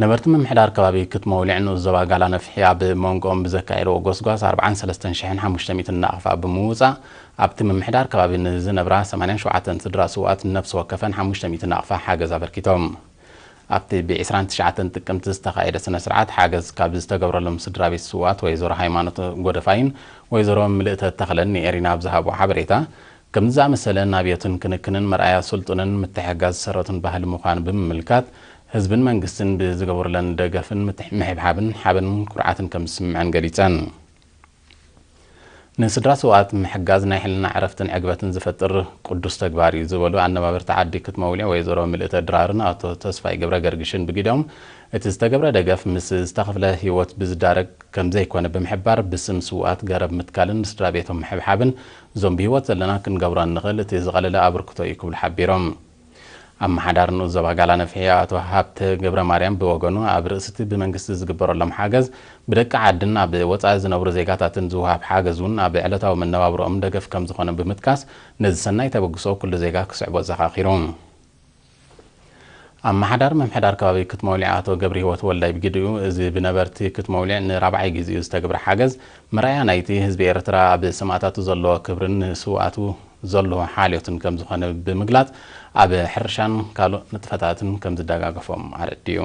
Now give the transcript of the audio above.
ነበርቲ ምምሕዳር ከባቢ ክትመውሊዕ ንኡስ ዞባ ጋላ ነፍሒ ኣብ መንጎኦም ብዘካየድዎ ጎስጓስ ኣርባዓን ሰለስተን ሽሕን ሓሙሽተ ሚእትን ናቕፋ ብምውፃእ ኣብቲ ምምሕዳር ከባቢ ንዝነብራ ሰማንያን ሸውዓተን ስድራ ስውኣት ነፍሲ ወከፈን ሓሙሽተ ሚእቲ ናቕፋ ሓገዝ ኣበርኪቶም። ኣብቲ ብ ዕስራን ትሽዓተን ጥቅምቲ ዝተኻየደ ስነ ስርዓት ሓገዝ ካብ ዝተገብረሎም ስድራ ቤት ስውኣት ወይዘሮ ሃይማኖት ጎደፋይን ወይዘሮ ምልእተ ተኽለን ንኤሪና ኣብ ዝሃቦ ሓበሬታ፣ ከምዚ ዝኣመሰለ ናብዮትን ክንክንን መርኣያ ስልጡንን ምትሕግጋዝ ዝሰረቱን ባህሊ ምዃኑ ብምምልካት፣ ህዝብን መንግስትን ብዝገብሩለን ደገፍን ምትሕ-፣ ምሕብሓብን ሓበንን ኩርዓትን ከም ዝስምዐን ገሊጸን። ንስድራ ስውኣት ምሕጋዝ ናይ ሕልና ዕረፍትን ዕግበትን ዝፈጥር ቅዱስ ተግባር እዩ ዝበሉ ኣነባበርቲ ዓዲ ክትመውሊዕ ወይዘሮ ምልእተ ድራርን ኣቶ ተስፋይ ገብረ ገርግሽን ብግዲኦም፣ እቲ ዝተገብረ ደገፍ ምስ ዝተኸፍለ ህይወት ብዝዳረግ ከም ዘይኮነ ብምሕባር፣ ብስም ስውኣት ገረብ ምትካልን ንስድራ ቤቶም ምሕብሓብን እዞም ብህይወት ዘለና ክንገብሮ እንኽእል እቲ ዝቐለለ ኣበርክቶ እዩ ክብሉ ሓቢሮም። ኣመሓዳሪ ንኡስ ዞባ ጋላ ነፍሒ ኣቶ ሃብተ ገብረ ማርያም ብወገኑ፣ ኣብ ርእሲ እቲ ብመንግስቲ ዝግበረሎም ሓገዝ፣ ብደቂ ዓድን ኣብ ወጻኢ ዝነብሩ ዜጋታትን ዝወሃብ ሓገዝ እውን ኣብ ዕለታዊ መነባብሮኦም ደገፍ ከም ዝኾነ ብምጥቃስ፣ ነዚ ሰናይ ተበግሶ ኩሉ ዜጋ ክስዕቦ ዘኻኺሩ። ኣመሓዳሪ ምምሕዳር ከባቢ ክትመውሊዕ ኣቶ ገብረህይወት ወልዳይ ብግዲኡ፣ እዚ ብነበርቲ ክትመውሊዕ ንራብዓይ ግዜኡ ዝተገብረ ሓገዝ መርኣያ ናይቲ ህዝቢ ኤርትራ ኣብ ሰማእታቱ ዘለዎ ክብርን ንስውኣቱ ዘለዎ ሓልዮትን ከም ዝኾነ ብምግላጽ፣ ኣብ ሕርሻን ካልኦት ንጥፈታትን ከም ዝደጋገፎም ኣረዲኡ።